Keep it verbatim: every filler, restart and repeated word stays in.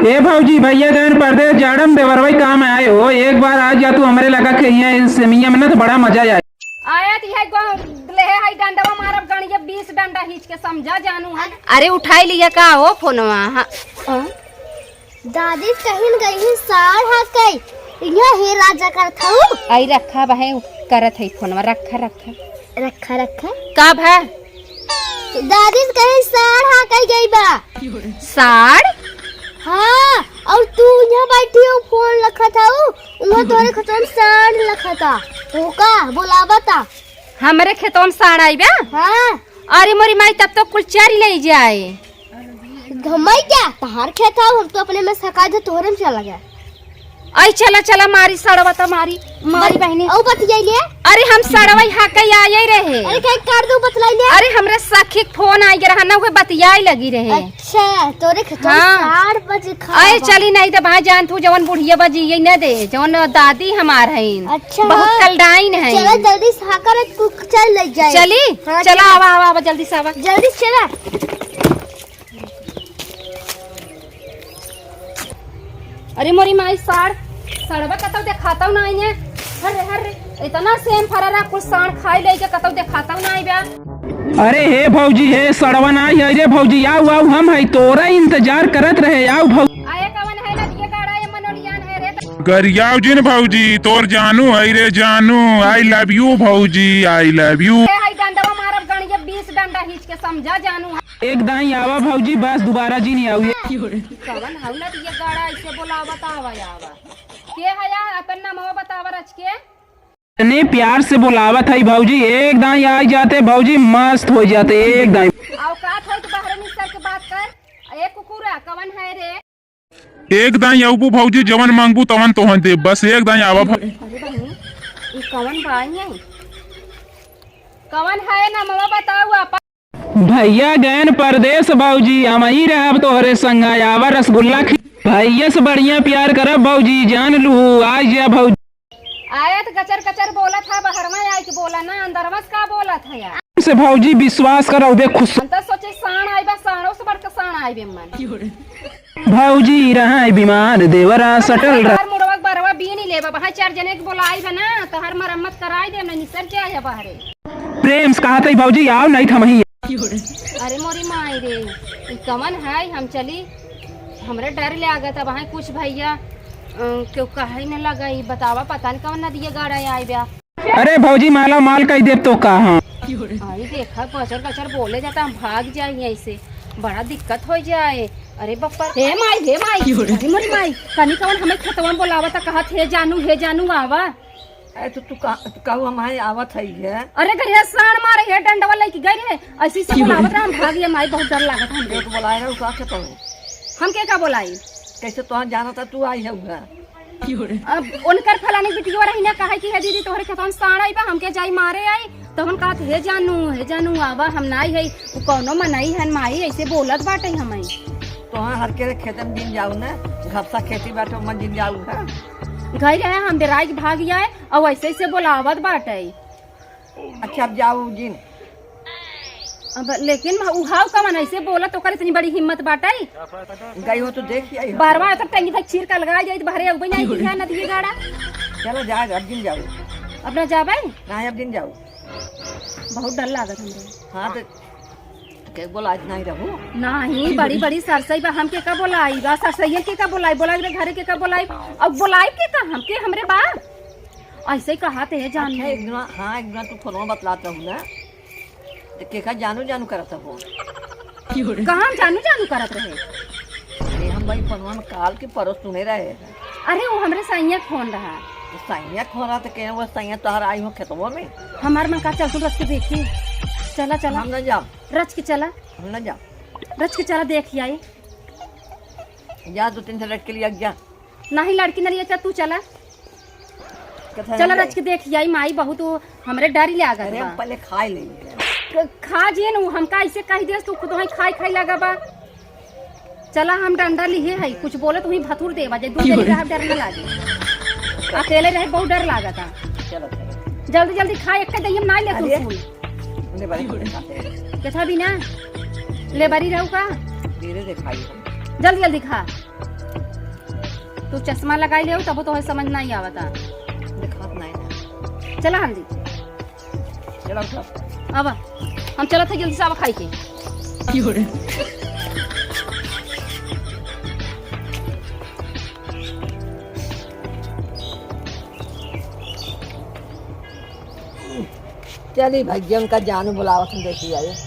ए भौजी, भैया गएन परदेस, जाड़ा में देवरवई काम आए हो, एक बार आ जा तू हमरे लगा के हियाँ सेमिया में ना, तो बड़ा मजा आए। आया तो यह गो-, लेहे हई डंडवा मारब गणिये बीस डंडा हीच के समझा जानू है। अरे उठाई लिया का हो फोनवा? हाँ। हाँ? दादी कहिन गई ही साढ़ हा कई, इहाँ हे राजा करत हऊ। आई रखा बहे, करत है फोनवा, रखा, रखा। रखा, रखा। का भा? दादी कहिन साढ़ हा कई गई बा। साढ़? हाँ, और तू यहाँ बैठी हो, फोन लखत हऊ, उहाँ तोरे खेतवा में साढ़ लखता, ओका बोलावता। हमरे खेतवा में साढ़ आई बा? हाँ। अरे मोरी माई, तब तो कुल चर ले जाए। घमाई क्या? तहार खेत हऊ, हम तो अपने में सका दे, तोहरे में चला गया। आई चला, चला, मारी सड़वा त मारी, मारी बहिनी। औ बतियाई ले। अरे हम सड़वा ही हाके आए रहे। अरे कहीं कर दू बतलाई ले। अरे हमरे सखी के फोन आई रहा ना, उहे बतियाई लगी रहे। अच्छा, तोरे खेतवा हाँ। साढ़ बजे खा आए बा। चली नहीं तो भाई जान तू जवन बुढ़िया बजी ये न दे, जवन दादी हमार हईन। अच्छा। बहुत कलडाइन है। चला जल्दी से हाकर तू चल ले जाए। चली? हाँ, चला, चला। आवा, आवा, आवा, जल्दी से आवा। जल्दी से चला। अरे मोरी माई साढ़, सड़वा कतौ देखातौ नाई है। हर रे, हर रे, इतना सेम फररा कुछ साढ़ खाई ले के कतौ देखातौ नाई बा। अरे हे भौजी, हे सड़वा नाई है रे भौजी, आऊ, आऊ, हम है तोरा इंतजार करत रहे, आऊ भौ- आए कवन है ना, ये गाड़ा, ये मनोलियान है रे। गरियाव जिन भौजी, तोर जानू है रे जानू, I love you भौजी, I love you। ए, हई डंडवा मारब गणिये बीस डंडा हीच के समझा जानू है। एक दाई आवा भौजी, बस दोबारा जिन आऊ। कवन हऊ ना ये गाड़ा ऐसे बोलावत आवा, आवा। के है यार, अपन नामवा बतावा रच के। इतने प्यार से बोलावत है भौजी, एक दाई आई जाते भौजी, मस्त हो जाते एक दाई। औकात है तो बाहर निकल के बात कर। ए कुकुरा, कवन है रे? एक दाई अउबू भौजी, जवन मांगबू तवन तोहन देब, बस एक दाई आवा भौ- अरे बहिनी, ई कवन बाई है? कवन है ना मवा बताऊ आपा? भैया गएन परदेस भौजी, हमही रहब तोहरे संगा, आवा रसगुल्ला खी-, भैया से बढ़िया प्यार करब भौजी, जान लू, आ जा भौजी। आया तो गचर गचर बोलत है, बहरवा आए के बोला ना, अंदरवा से का बोलत है यार? से भौजी विश्वास करो, बे खुश। हम तो सोचे साण आई बा, साणो से बढ़ के साण आई बे मन। भौजी रहा है बीमार, देवरा सटल रहा। हर मुड़वा के बरवा बीन ही लेबा, वहाँ चार जने के बोलाई बा ना, तो हर मरम्मत कराई दे, नहीं निसर के आया बाहरे। प्रेम से कहा था भौजी, आओ नहीं थमही। अरे मोरी माई रे, ई कवन है? हम चली, हमरे डर लागत है, वहाँ कुछ भैया, अ, केहू कहे न लगा, ई बतावा, पता नहीं कवन नदिया गाड़ा आई बा। अरे भौजी, माला माल कई देब तो का, हाँ। आई देखा, कचर कचर बोले जाता, हम भाग जाई ऐसे, बड़ा दिक्कत हो जाए। अरे बप्पा, हे माई, हे माई, अरे मोरी माई, कनी कवन हमें खेतवा में बोलावा था, कहत, "हे जानू, हे जानू, आवा।" अरे तो तू का, तू कहू हम आए आवत है ये? अरे गरिया साण मारे हे, डंडवा लेके गई रहे, ऐसी से बोलावत रहा, हम भाग गए, माई बहुत डर लागत हमरे। तो बोलाए रहे, का खेतवा में? हम के का बोलाई? कैसे तोहन जाना था तू आई है उधर? अब उनकर फलानी बिटिया रही ना, कहे कि "हे दीदी, तोहरे खेतवा में साँड़ आई बा, हमके जाई मारे आई।" तो हम कहत, "हे जानू, हे जानू, आवा, हम नाई है, उ कौनो मनई हन, माई ऐसे बोलत बाटे हमें।" तोहाँ हर के खेत में दिन जाऊ ना, घर सा खेती बाटे, ओमन दिन जाऊ ना। गई रहे, हम डेराई के भाग आए, और ऐसे ऐसे बोलावत बाटे। अच्छा, अब जाओ जिन। अब लेकिन उ हाउ कवन ऐसे बोलत, ओकर इतनी बड़ी हिम्मत बाटे? गई हो तो देख आई हो। बारवा तक टंगी था, चीर का लगा जाई, तो बहरे अउबे नहीं दिया नदिये गाड़ा। चलो जाए, अब जिन जाओ। अब ना जाबे? ना, अब जिन जाओ। बहुत डर लागत हमरे। हाँ, तो के बोला आज नहीं रहू? नहीं, बड़ी बड़ी सरसई बा, हम के का बोलाई बा, सरसई के का बोलाई, बोलाई रे घरे के का बोलाई, अब बोलाई के का, हम के हमरे बा? ऐसे ही कहा थे, जान अच्छा, ले। एक दिना, हाँ, एक दिना तू फोनवा बतलात रहू ना, तो केका जानू जानू करत हो। कहाँ हम जानू जानू करत रहे? अरे, हम भाई फोनवा में काल के परोस सुने रहे हैं। अरे, वो हमरे सैया के फोन रहा। तो सैया के फोन रहा, तो कहे, "वो सैया तोहर आई हो खेतवा में?" हमार मन का, चल तू रच के देखी। चला, चला। हम ना जाब। रच के चला। हम ना जाब। रच के चला, देखी आई। जा, दो तीन ठे लड़के लिया जा। नहीं, लड़की न लिया, चल, तू चला। कथा चला, नहीं रच के देख आई, माई बहुत वो हमरे डर ही लागत अरे, बा। हम पहले खाए लेंगे। क-, खा जिन, उ हमका ऐसे कह दिया, तू खुद वहीं खाई खाई लगा बा। चला, हम डंडा लिहे है, कुछ बोले तो वहीं भथुर देवा जाए, दू जने रहे, डर न लागे। अकेले रहे, बहुत डर लागत बा। चलो, चलो। जल्दी जल्दी खा, एक दही में ना ले तू अरे। फूल। उन्हें बड़ी बड़ी खाते हैं। कथा भी ना, ले बरी रहू का? धीरे से खाइए। जल्दी जल्दी खा। तू चश्मा लगाई ले, तब तो समझ नहीं आवता। दिखात नहीं ना। चला हल्दी। चला उठा। अब हम चलत है जल्दी से, अब खाई के। चली भैया, उनका जानू बुलावत हम, देखी आए।